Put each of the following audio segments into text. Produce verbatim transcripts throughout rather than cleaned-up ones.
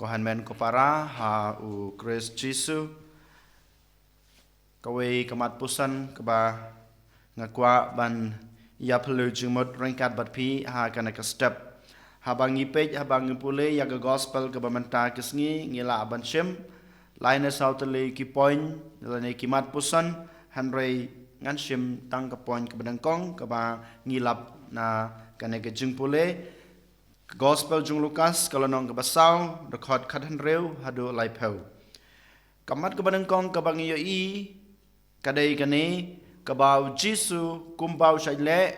Ko hynmen ko para ha u Khrist Jisu, kawei ka mat puson kaba nga kwah ban ïa phylliew jingmut ryngkat bad phi ha kane ka step. Haba ngi peit, haba ngi pule ïa ka gospel kaba mynta ka sngi, ngi lah ban shim lai ne saw tylli ki point lane ki mat puson, hynrei ngan shim tang ka point kaba nyngkong kaba ngi lap na kane ka jingpule. Ka gospel jong u Lukas, ka lynnong kaba saw, dkhot khathynriew haduh laiphew. Ka mat kaba nyngkong kaba ngi ïohi ka dei kane, kaba u Jisu kumba u shait leh,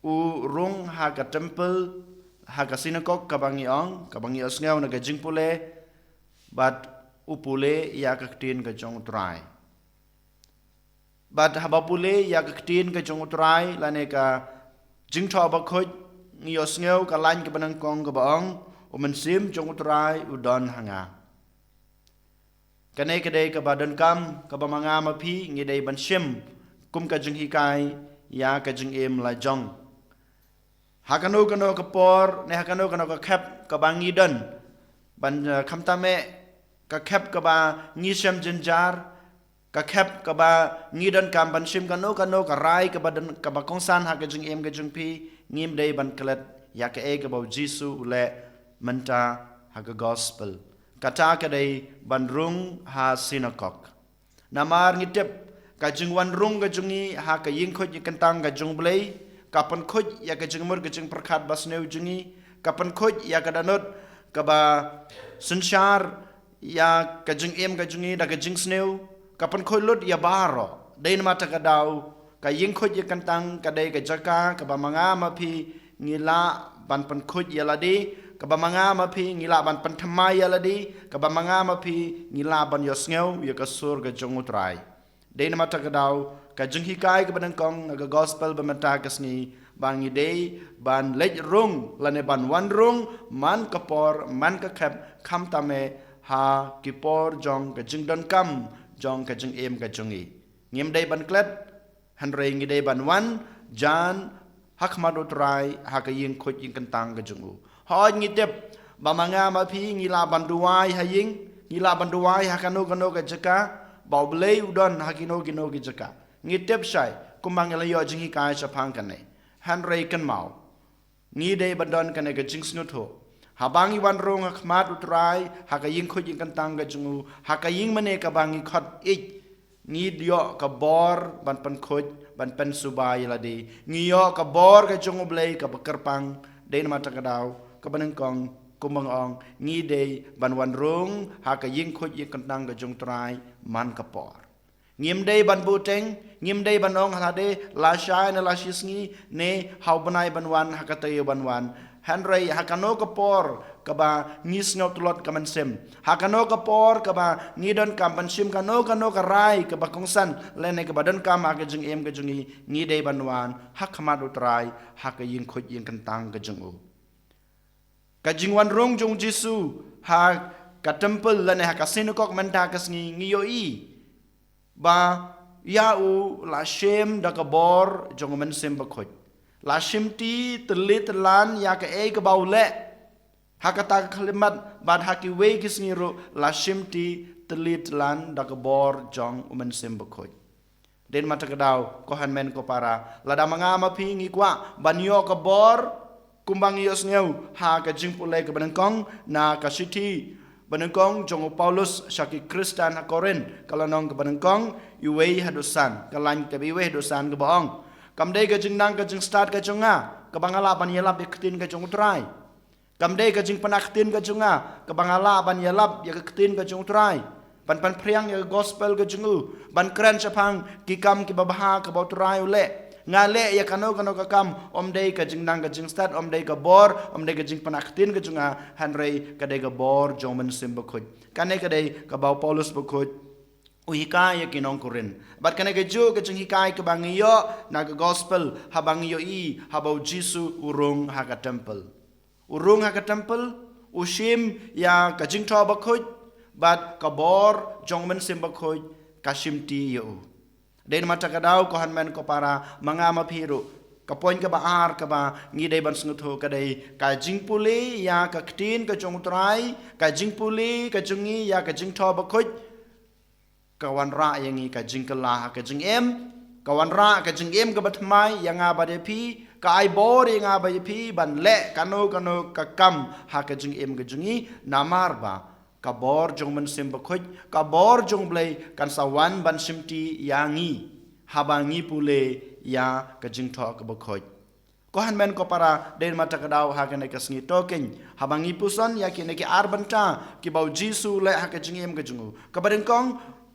u rung ha ka temple, ha ka synagogue kaba ngi ong, kaba ngi ïohsngew na ka jingpule, bad u pule ïa ka ktien ka jong u Trai. Bad haba pule ïa ka ktien ka jong u Trai lane ka Jingthoh Bakhuid, ngi ïohsngew ka lain kaba nyngkong kaba ong, u Mynsiem jong u Trai u don ha nga. Kane ka dei kaba donkam, kaba ma nga ma phi ngi dei ban shim kum ka jinghikai ïa ka jingim la jong. Ha kano kano ka por ne ha kano kano ka khep kaba ngi don, ban, eh, khamtam eh ka khep kaba ngi shem jynjar, ka khep kaba ngi donkam ban shim kano kano ka rai kaba don, kaba kongsan ha ka jingim ka jong phi, ngim dei ban klet ïa kaei kaba u Jisu u leh mynta ha ka gospel. Kata ka dei ban rung ha synagogue. Namar ngi tip, ka jingwan rung ka jong ngi ha ka ïingkhuid ïingkyntang ka jong u Blei ka pynkhuid ïa ka jingmut ka jingpyrkhat basniew jong ngi, ka pynkhuid ïa ka dohnud kaba synshar ïa ka jingim ka jong ngi da ka jingsniew, ka pynkhuid lut ïa baroh. Dei namar kata ka daw, ka ïingkhuid ïingkyntang ka dei ka jaka kaba ma nga ma phi ngi lah ban pynkhuid ïa lade, kaba ma nga ma phi ngi lah ban pynthymmai ïa lade, kaba ma nga ma phi ngi lah ban ïohsngew ïa ka sur ka jong u Trai. Dei namar kata ka daw, ka jinghikai kaba nyngkong na ka gospel ba mynta ka sngi, ba ngi dei ban leit rung lane ban wan rung man ka por, man ka khep, khamtam eh ha ki por jong ka jingdonkam jong ka jingim ka jong ngi. Ngim dei ban klet, hynrei ngi dei ban wan jan ha khmat u Trai ha ka ïingkhuid ïingkyntang ka jong u. Hooid, ngi tip ba ma nga ma phi ngi lah ban duwai ha ïing, ngi lah ban duwai ha kano kano ka jaka, ba u Blei u don ha kino kino ki jaka. Ngi tip shai kumba ngi la ïoh jinghikai shaphang kane. Hynrei kynmaw, ngi dei ban don kane ka jingsngewthuh. Haba ngi wan rung ha khmat u Trai ha ka ïingkhuid ïingkyntang ka jong u, ha ka ïing mane kaba ngi khot ïeit, ngi ïoh ka bor ban pynkhuid, ban pynsuba ïa lade. Ngi ïoh ka bor ka jong u Blei kaba kyrpang. Dei namar kata ka daw, kaba nyngkong, kumba nga ong, ngi dei ban wan rung ha ka ïingkhuid ïingkyntang ka jong u Trai man ka por. Ngim dei ban buhteng, ngim dei ban ong ha lade la shai ne la shisngi ne ha u bnai ban wan, ha ka taïew ban wan. Hynrei ha kano ka por kaba ngi sngew tlot ka mynsiem, ha kano ka por kaba ngi donkam ban shim kano kano ka rai kaba kongsan lane kaba donkam ha ka jingim ka jong ngi, ngi dei ban wan ha khmat u Trai ha ka ïingkhuid ïingkyntang ka jong u. Ka jingwan rung jong u Jisu ha ka temple lane ha ka synagogue mynta ka sngi, ngi ïohi ba ïa u la shim da ka bor jong u Mynsiem Bakhuid. La shimti tylli tyllan ïa kaei kaba u leh ha kata ka khyllipmat, bad ha kiwei ki sngi ruh la shimti tylli tyllan da ka bor jong u Mynsiem Bakhuid. Dei namar kata ka daw, ko hynmen ko para, lada ma nga ma phi ngi kwah ban ïoh ka bor, kumba ngi ïohsngew ha ka jingpule kaba nyngkong na ka shithi ba nyngkong jong u Paulus sha ki Khristan ha Korinth, ka lynnong kaba nyngkong, iwei haduh san, ka lain kaba iwei haduh san kaba ong: Kam dei ka jingnang ka jingstad ka jong nga kaba nga lah ban ïalap ïa ka ktien ka jong u Trai. Kam dei ka jingpynah ktien ka jong nga kaba nga lah ban ïalap ïa ka ktien ka jong u Trai, ban pynphriang ïa ka gospel ka jong u, ban kren shaphang ki kam kiba bha kaba u Trai u leh. Nga leh ïa kano kano ka kam, ym dei ka jingnang ka jingstad, ym dei ka bor, ym dei ka jingpynah ktien ka jong nga, hynrei ka dei ka bor jong u Mynsiem Bakhuid. Kane ka dei kaba u Paulus Bakhuid u hikai ïa ki nong Korinth. Bad kane ka juh ka jinghikai kaba ngi ïoh na ka gospel, haba ngi ïohi haba u Jisu u rung ha ka temple. U rung ha ka temple, u shim ïa ka Jingthoh Bakhuid, bad ka bor jong u Mynsiem Bakhuid ka shimti ïa u. Dei namar kata ka daw, ko hynmen ko para, ma nga ma phi ruh, Ka point kaba ar kaba ngi dei ban sngewthuh ka dei ka jingpule ïa ka ktien ka jong U Trai, ka jingpule ka jong ngi ïa ka Jingthoh Bakhuid, ka wanrah ïa ngi ka jingkylla ha ka jingim, ka wanrah ka jingim kaba thymmai ïa nga bad ïa phi, ka ai bor ïa nga bad ïa phi ban leh kano kano ka kam ha ka jingim ka jong ngi, namar ba ka bor jong U Mynsiem Bakhuid, ka bor jong U Blei kan sa wan ban shimti ïa ngi haba ngi pule ïa ka Jingthoh Bakhuid. Ko hynmen ko para, dei namar kata ka daw ha kane ka sngi to keiñ, haba ngi puson ïa kine ki ar bynta kiba U Jisu u leh ha ka jingim ka jong u. Kaba nyngkong,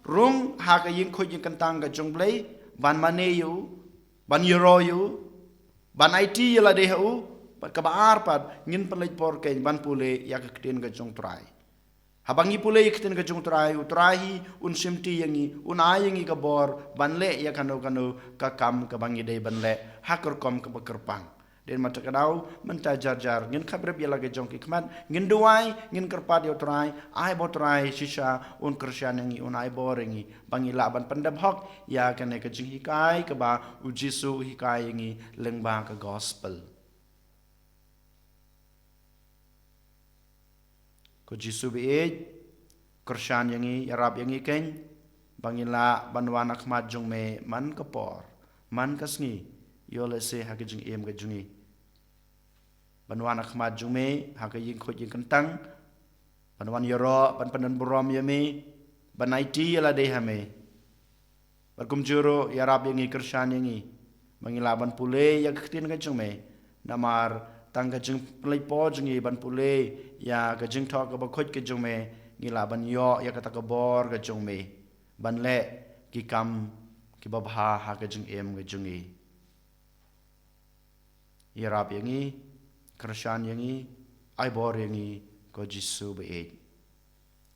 rung ha ka ïingkhuid ïingkyntang ka jong U Blei, ban mane ïa u, ban ïaroh ïa u, ban aiti ïa lade ha u, bad kaba ar pat, ngin pynleit por keiñ ban pule ïa ka ktien ka jong U Trai. Haba ngi pule ïa ka ktien ka jong U Trai, U Trai hi un shimti ïa ngi, un ai ïa ngi ka bor ban leh ïa kano kano ka kam kaba ngi dei ban leh ha ka rukom kaba kyrpang. Dei namar kata ka daw, mynta jar jar ngin khapbrip ïa la ka jong ki khmat, ngin duwai, ngin kyrpad ïa U Trai, ai ba U Trai shisha un kyrshan ïa ngi, un ai bor ïa ngi ba ngi lah ban pyndep hok ïa kane ka jinghikai kaba U Jisu u hikai ïa ngi lyngba ka gospel. Ko Jisu baieit, kyrshan ïa ngi, ïarap ïa ngi keiñ ba ngi lah ban wan ha khmat jong me man ka por, man ka sngi, ïoh lehse ha ka jingim ka jong ngi, ban wan ha khmat jong me ha ka ïingkhuid ïingkyntang, ban wan ïaroh, ban pyndonburom ïa me, ban aiti ïa lade ha me. Bad kumjuh ruh, ïarap ïa ngi, kyrshan ïa ngi ba ngi lah ban pule ïa ka ktien ka jong me. Namar tang ka jingpynleit por jong ngi ban pule ïa ka Jingthoh Bakhuid ka jong me, ngi lah ban ïoh ïa kata ka bor ka jong me ban leh ki kam kiba bha ha ka jingim ka jong ngi. Ïarap ïa ngi, kyrshan ïa ngi, ai bor ïa ngi, ko Jisu baieit.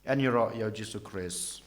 Yn ïaroh ïa U Jisu Khrist.